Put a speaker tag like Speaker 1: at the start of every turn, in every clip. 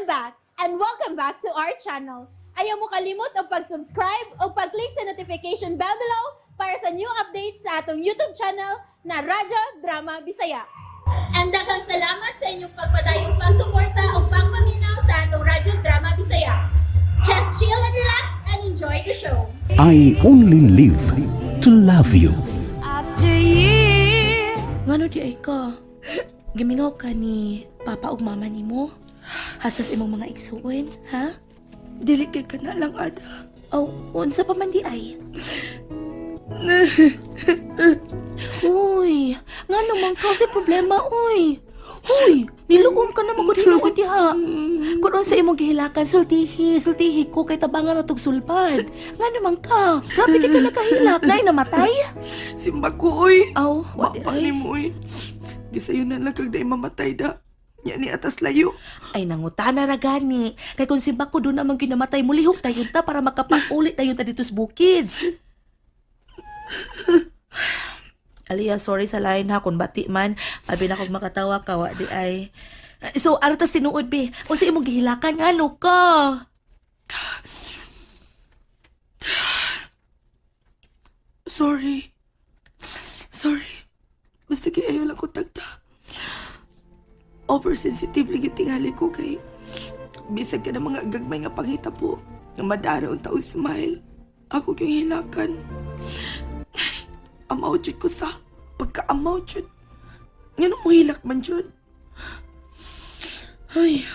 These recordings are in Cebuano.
Speaker 1: I'm back and welcome back to our channel. Ayaw mo kalimot og pag-subscribe o pag-click sa notification bell below para sa new updates sa atong YouTube channel na Radyo Drama Bisaya. And daghang salamat sa inyong pagpadayong pagsuporta o pagpaminaw sa atong Radyo Drama Bisaya. Just chill and relax and enjoy the show.
Speaker 2: I only live to love you.
Speaker 3: After years.
Speaker 4: Ngano diay ka? Gimingaw ka ni papa ug mama nimo? Hastas imong mga igsuon, ha?
Speaker 5: Dili kay ka na lang, Ada.
Speaker 4: Oh, unsa pa man diay? Uy, ngano man ka sa problema, uy? Uy, niluom ka na magud hinuon diha. Kung unsa imong gihilakan, sultihi, sultihi ko kay tabangan na tog sulbad. Ngano man ka? Grabe kay ka nakahilak, nay namatay?
Speaker 5: Simba ko, uy.
Speaker 4: Aw, wa di
Speaker 5: Bapa
Speaker 4: ay.
Speaker 5: ni mo, uy. Gisayo na lang kag day mamatay da. Nya ni atas layo.
Speaker 4: Ay nangutana ra gani. Kay kung simba ko doon namang ginamatay, mulihok tayo ta para makapauli tayo ta dito sa bukid. Aliyah, sorry sa line ha, kung bati man, abi na kog makatawa ka, wa di ay. So, ano tas tinuod be? Unsa imong gihilakan ngano ka?
Speaker 5: Sorry. Sorry. Basta kay ayaw lang ko tagta. Oversensitive lagi tingali ko kay bisag ka na mga gagmay nga panghita po nga madara ang tao smile. Ako yung hilakan. Amaw jud ko sa pagkaamaw jud. Ngano mo hilak man jud? Ay,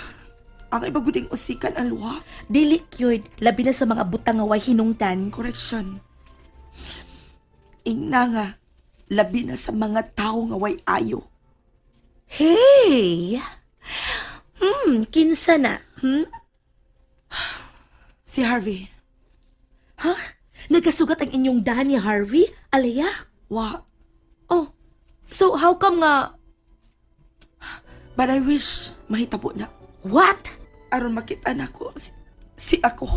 Speaker 5: ang iba guding usikan ang luha.
Speaker 4: Dili cute, labi na sa mga butang nga way hinungdan.
Speaker 5: Correction. Ingna nga, labi na sa mga tao nga way ayo.
Speaker 4: Hey! Kinsa na? Hmm?
Speaker 5: Si Harvey,
Speaker 4: Ha? Nagkasugat ang inyong daan ni Harvey? Aliyah?
Speaker 5: wa.
Speaker 4: Oh, so how come nga...
Speaker 5: But I wish mahitabo na.
Speaker 4: What?
Speaker 5: Aron makita na ko si ako.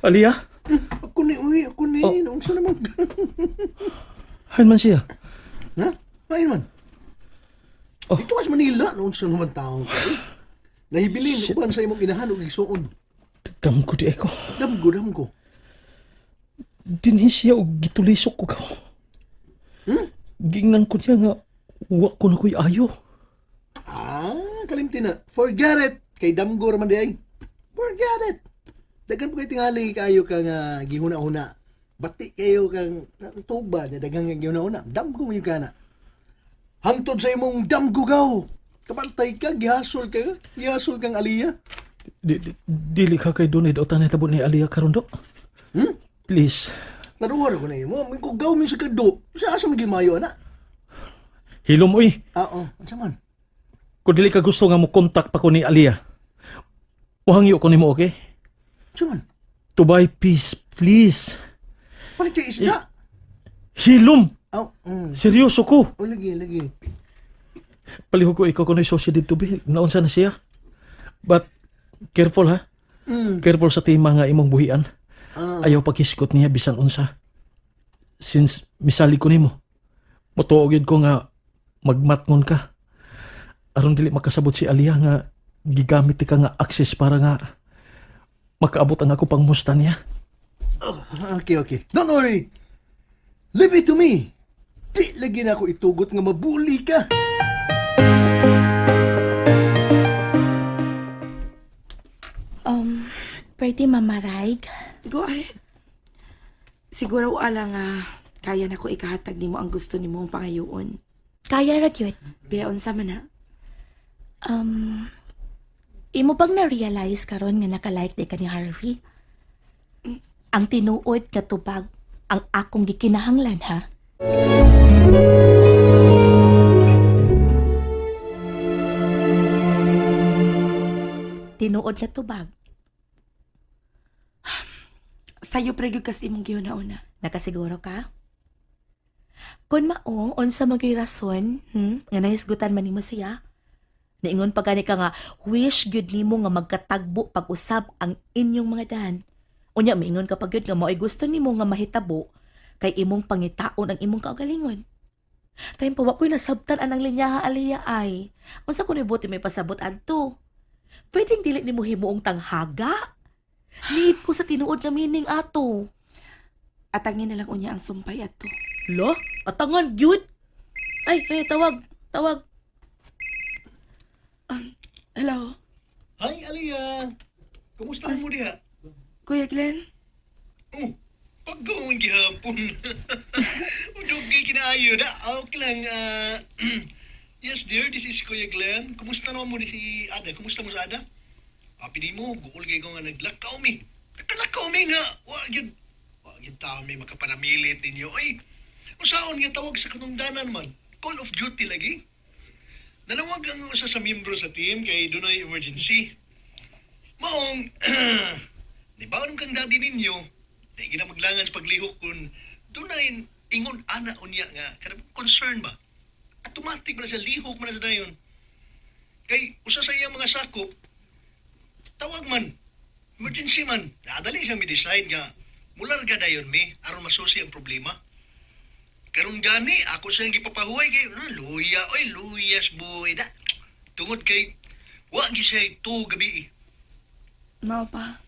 Speaker 6: Aliyah?
Speaker 7: Ako ni, uy, ako ni.
Speaker 6: Oh.
Speaker 7: Oh. Unsa naman?
Speaker 6: Hain man siya.
Speaker 7: Ha? Main man.
Speaker 6: Oh.
Speaker 7: Dito ka sa Manila, noon sa naman taong ka. Eh. Nahibilin,
Speaker 6: Shit.
Speaker 7: uban sa imong inahan og igsuon.
Speaker 6: Dam ko di ko.
Speaker 7: Damgo, damgo.
Speaker 6: Dinhi siya og gitulisok ko ka.
Speaker 7: Hmm?
Speaker 6: Gingnan ko niya nga wa ko na ko'y ayo.
Speaker 7: Ah, kalimti na. Forget it! Kay damgo raman di ay. Forget it! Daghan po kay tingali kayo ka nga gihuna-huna. Bati kayo kang tuba na daghang nga gihuna-huna. Damgo mo yung kana. Hangtod sa imong damgo gaw. Kabantay ka, gihasol ka. Gihasol kang aliya.
Speaker 6: Dili ka kay dunay daw tanay tabo ni Aliyah karon do.
Speaker 7: Hmm?
Speaker 6: Please.
Speaker 7: Naruhar ko na imo. May kugaw min sa kado. Sa asa magimayo ana?
Speaker 6: Hilom uy.
Speaker 7: Ah, oh. Unsa man?
Speaker 6: Kung dili ka gusto nga mo kontak pa ko ni Aliyah. Uhangyo ko nimo, okay?
Speaker 7: Unsa man?
Speaker 6: To buy peace, please.
Speaker 7: Palit kay isda.
Speaker 6: Hilom.
Speaker 7: Aw.
Speaker 6: Seryoso ko.
Speaker 7: Oh, lagi, lagi.
Speaker 6: Palihog ko ikaw kuno'y sosyo dito, be. Naunsa na siya. But, careful ha. Careful sa tema nga imong buhian.
Speaker 7: Ah.
Speaker 6: Ayaw paghiskot niya bisan unsa. Since misali ko nimo, mutuo gyud ko nga magmatngon ka. Aron dili makasabot si Aliyah nga gigamit ka nga access para nga makaabot ang ako pangmusta niya.
Speaker 7: Okay, okay. Don't worry. Leave it to me. Di lagi na ako itugot nga mabuli ka.
Speaker 4: Pwede mamaraig?
Speaker 5: Go ahead. Siguro ala nga kaya na ko ikahatag nimo ang gusto nimo ang pangayoon.
Speaker 4: Kaya ra gyud.
Speaker 5: Bea unsa man na?
Speaker 4: Um, imo bang na-realize karon nga nakalike di ka ni Harvey? Ang tinuod nga tubag ang akong gikinahanglan ha. Tinuod nga tubag.
Speaker 5: Sayo pre gyud kasi imong gihuna-una.
Speaker 4: Nakasiguro ka? Kung mao, unsa magay rason, nga nahisgutan man nimo siya? Niingon pa gani ka nga, wish gyud nimo nga magkatagbo pag-usab ang inyong mga dan. Unya miingon ka pa gyud nga mao'y gusto nimo nga mahitabo kay imong pangitaon ang imong kaugalingon. Time pa wa ko'y nasabtan anang linyaha Aliyah ay. Unsa kuno'y buti may pasabot adto? Pwedeng dili nimo himuong tanghaga. Need ko sa tinuod nga meaning ato.
Speaker 5: Atangin na lang unya ang sumpay ato.
Speaker 4: Lo, atangan gyud. Ay, ay tawag, tawag.
Speaker 5: Hello,
Speaker 7: Hi, Aliyah! Kumusta mo diha?
Speaker 5: Kuya Glenn?
Speaker 7: Oh, pagkaon gihapon. Dugay kinaayo na. Okay lang. Yes, dear, this is Kuya Glenn. Kumusta naman mo ni si Ada? Kumusta mo sa Ada? Happy di mo, guol kay ko nga naglakaw mi. Nakalakaw mi nga. Wa gyud. Wa gyud tao mi makapanamilit ninyo. Ay, usaon nga tawag sa kanungdanan man. Call of Duty lagi. Nanawag ang usa sa miyembro sa team kay dunay emergency. Maong, di ba anong kang daddy ninyo? Di gina maglangan sa paglihok kung dunay ingon ana unya nga kanang concern ba? Automatic man na siya lihok man na sa dayon. Kay usa sa iyang mga sakop, tawag man, emergency man. Nadali siya mi-decide nga mularga dayon mi aron masusi ang problema. Karon gani ako siyang gipapahuway kay luya oy luyas buhay da. Tungod kay wa gi siya tuo gabi. Eh.
Speaker 5: Mao pa.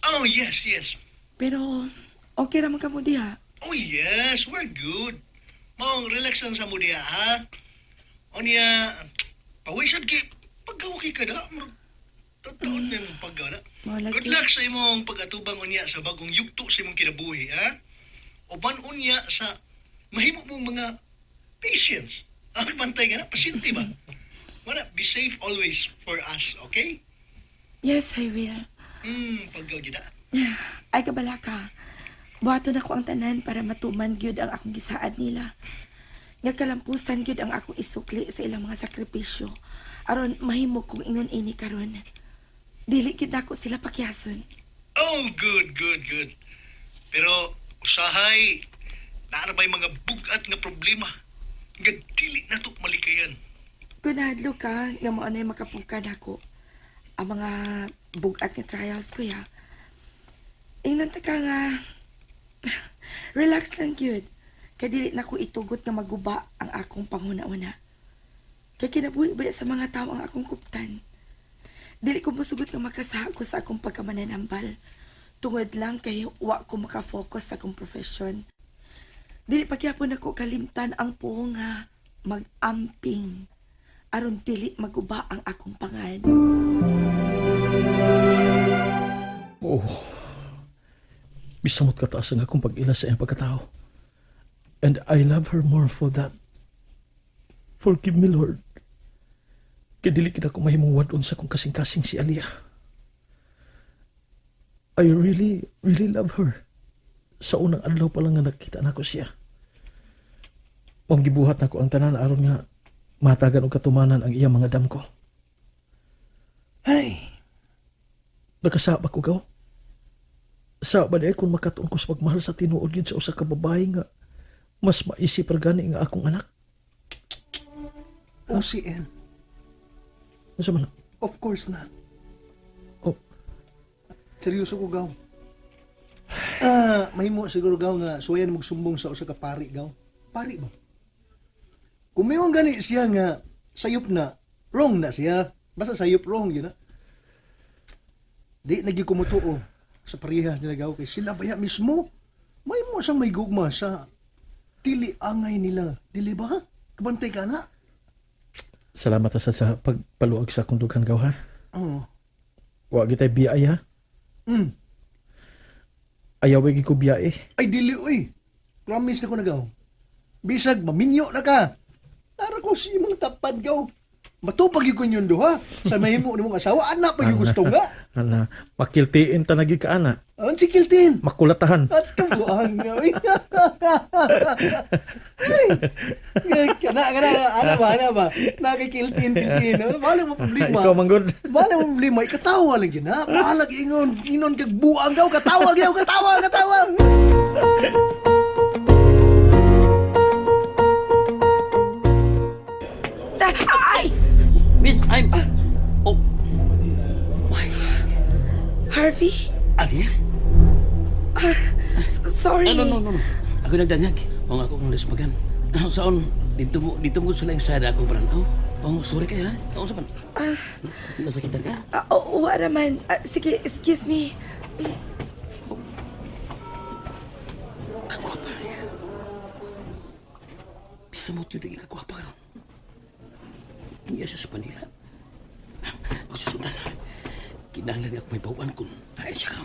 Speaker 7: Oh yes, yes.
Speaker 5: Pero okay raman ka mo diha.
Speaker 7: Oh yes, we're good. Maong relax lang sa mo diha, ha? O niya, pawisad kay pagkawaki ka na. Totoo na yung paggawa na.
Speaker 5: Mao lagi.
Speaker 7: Good luck sa imong pag-atubang unya sa bagong yugto sa imong kinabuhi, ha? Uban unya sa mahimo mong mga patience. Ang bantay ka na, pasyente ba? Wala, be safe always for us, okay?
Speaker 5: Yes, I will.
Speaker 7: Paggaw gid.
Speaker 5: Ay kabala ka. Buhaton ako ang tanan para matuman gyud ang akong gisaad nila. Nga kalampusan gyud ang akong isukli sa ilang mga sakripisyo. Aron mahimo kong ingon ini karon. Dili gyud nako sila pakyason.
Speaker 7: Oh, good, good, good. Pero usahay, naa na ba'y mga bugat nga problema? Nga dili na to malikayan.
Speaker 5: Kun nahadlo ka nga mao nay makapugka nako ang mga bugat nga trials ko ya. Ingnan ta ka nga relax lang gyud. Kay dili na ko itugot nga maguba ang akong panghuna-una. Kay kinabuhi ba sa mga tao ang akong kuptan. Dili ko mosugot nga makasaha ko sa akong pagkamananambal. Tungod lang kay wa ko makafocus sa akong profession. Dili pa gyapon nako kalimtan ang puong nga mag-amping aron dili maguba ang akong pangan.
Speaker 6: Oh. Bisamot kataas ang akong pag-ila sa iyang pagkatao. And I love her more for that. Forgive me, Lord. Kaya dili kita ko mahimong wadon sa kong kasing-kasing si Aliyah. I really, really love her. Sa unang adlaw pa lang nga nakita nako siya. Mong gibuhat nako ang tanan aron nga matagan og katumanan ang iyang mga damko.
Speaker 7: Ay,
Speaker 6: Nakasaba ko gaw. Sa ba di kung makatuon ko sa pagmahal sa tinuod yun sa usa ka babae nga mas maisip ra gani nga akong anak.
Speaker 7: OCN.
Speaker 6: Unsa man?
Speaker 7: Of course not.
Speaker 6: Oh,
Speaker 7: Seryoso ko, gaw. Mahimo siguro, gaw, nga suwayan magsumbong sa usa ka pari, gaw. Pari ba? Kung mayon gani siya nga sayop na, wrong na siya. Basta sayop wrong yun na. Di nagi kumutuo sa parehas nila gaw kay sila baya mismo. May mo siyang may gugma sa dili angay nila. Dili ba? Kabantay ka na?
Speaker 6: Salamat sa pagpaluag sa akong dughan gaw ha.
Speaker 7: Oo.
Speaker 6: Wa gitay biyay ha. Ayaw gyud ko biyay.
Speaker 7: Ay, dili, uy. Promise na ko na gaw. Bisag, maminyo na ka. Tara ko si imong tapad gaw. Matupag yun yun duha. Sa mahimo ni mong asawa, anak pa yung gusto nga.
Speaker 6: Ana, makiltiin ta na gyud ka ana.
Speaker 7: Ang sikiltin.
Speaker 6: Makulatahan.
Speaker 7: At kabuang nga, uy. Ay, kana, kana, ana ba, ana ba? Nakikiltin, kiltin. Bahala mo problema.
Speaker 6: Ikaw manggod.
Speaker 7: Bahala mo problema. Ikatawa lang yun, ha? Bahala ingon, inon kag buang gaw. Katawa, gaw, katawa, katawa.
Speaker 5: Ay!
Speaker 8: Miss, I'm... Oh, my...
Speaker 5: Harvey?
Speaker 8: Aliyah?
Speaker 5: Sorry.
Speaker 8: Ah, no, no, no, no. Ako nagdanyag. O nga ako kong lesbagan. Saon, dito mo sa lang sa akong paran. Oh, oh, sorry kayo ha. Oh, sa man. Nasakitan ka?
Speaker 5: Ah, oo, wa raman. Ah, sige, excuse me.
Speaker 8: Kagwapa niya. Bisa mo tiyo naging kagwapa karon. Niya siya sa Manila. Ako sa sudan. Kinahanglan ako may bawaan kung hain siya ka.